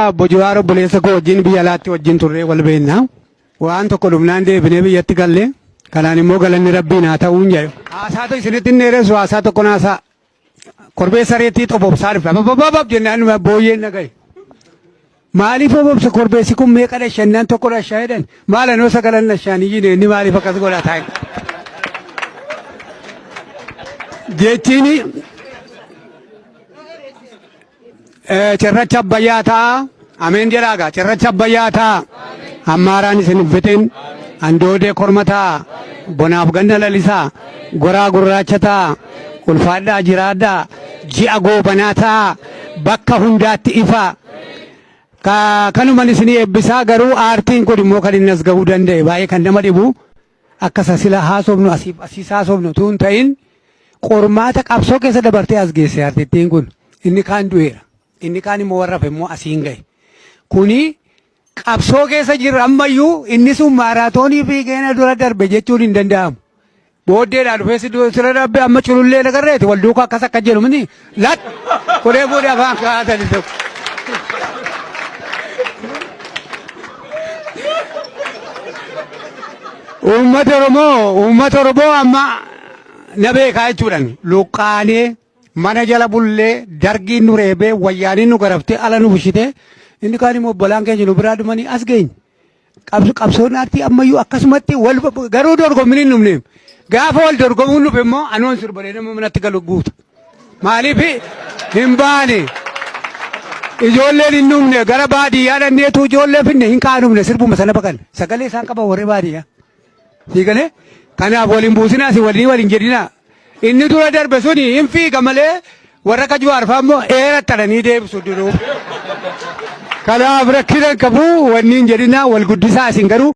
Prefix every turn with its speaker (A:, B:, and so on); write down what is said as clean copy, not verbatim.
A: Obbo Jawaar obboleessa koo wajjin biyya alaatti wajjin turree wal beekna. Waan tokko dhumnaan deebinee biyyatti galle. Kanaan immoo galanni rabbiin haa ta'uun jedhe. Haasaatu isinitti hin dheeressu haasaa tokko naasaa. Korbeessa reettii xobobsaa dhufe. Abababab jennaan booyyeen dhagaye. Maaliif obobsa korbeessi kun meeqa dhashannaan tokko dhashaa jedhan. Maal anoo sagalan dhashaan iyyine inni maaliif akkas godhaa taa'e. Jechiin Cirracha abbayyaa ta'a. Ameen jedhaa gaa. Cirracha abbayyaa ta'a. Ammaaraan isin hin fixin. Andoodee korma ta'a. Bonaaf ganna lalisaa. Goraa gurraacha ta'a. Ulfaadhaa jiraadhaa. Ji'a goobanaa ta'a. Bakka hundaatti ifa. Kanuman isinii eebbisaa garuu aartiin kun immoo kan inni as gahuu danda'e baay'ee kan nama dhibu akka isa sila haasofnu asiif asiis haasofnu utuu hin ta'in qormaata qabsoo keessa dabartee as geesse artittiin kun. Inni kaan du'eera. Inni kaan immoo warra hafe immoo asiin gahe. Kuni qabsoo keessa jirra ammayyuu inni sun maaraatoonii fiigee na dura darbe jechuun hin danda'amu. Booddeedhaan dhufee si sira darbe amma culullee nagarreeti wal duukaa akkas akka jedhu miti lat koree booda afaan kaa'atani tokko. Uummata Oromoo uummata Oromoo amma na beekaa jechuudhaan luqqaanee mana jala bullee dargiin nu reebee wayyaaniin nu garaftee ala nu bushitee inni kaan immoo obbolaan keenya nu biraa dhumanii as geenye. Qabsoon aartii ammayyuu akkasumatti wal garuu dorgommiin hin dhumne. Gaafa wal dorgomuun dhufe immoo anoon sirbalee nama manatti galu guuta. Maaliif hin baane? Ijoolleen hin dhumne gara baadiyyaa dhanneetu ijoollee finne hin kaanumne sirbuma sana baqan. Sagalee isaan qaban warri baadiyyaa. Sii galee? Kanaaf wal hin buusinaa si walii wal hin jedhinaa. Inni dura darbe suni hin fiiga malee warra akka Jawaar fa'aa immoo dheerattananii deebisu duruu. Kanaaf rakkina hin qabu wanni hin jedhinaa wal guddisaa isin garuu.